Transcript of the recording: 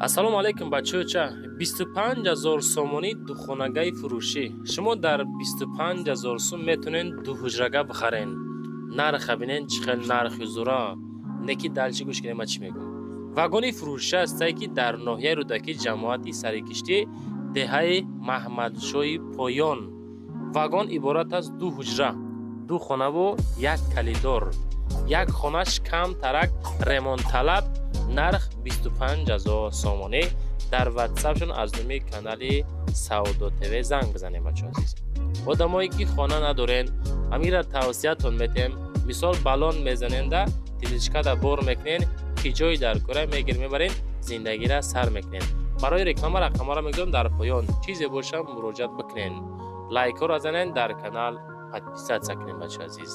Ассалому алайкум, бачаҳоча. 25 000 сомонӣ духонагаи фурӯшӣ. Шумо дар 25 000 сум метавонед дуҳуҷрага бихарен. Нарха бинен, чӣ хел нархи зура. Неки дальше гӯш кунед, ман чӣ мегӯям. Вагони фурӯшӣ ҳастае, ки дар ноҳияи Рӯдакӣ, ҷамоати Сарикиштӣ, деҳаи Маҳмадшоҳи Поён. Вагон иборат аз ду ҳуҷра, ду хонаву як калидор. Як хонаш камтарак ремонтталаб. Нарх 25 000 сомонӣ. Дар ватсапшон аз номи канали Савдо ТВ занг бизанем. Бачаҳо азиз, одамое ки хона надорен, ҳамира тавсиятон метем. Мисол, баллон мезаненда, тележка да бор мекунен, ки ҷои дар кора мегир, мебарен, зиндагира сар мекунен. Барои реклама рақамҳоро мегузорам дар поён. Чизе боша, муроҷиат бикунен. Лайкҳоро занен, дар канал подписаться кунем, бачаҳо азиз.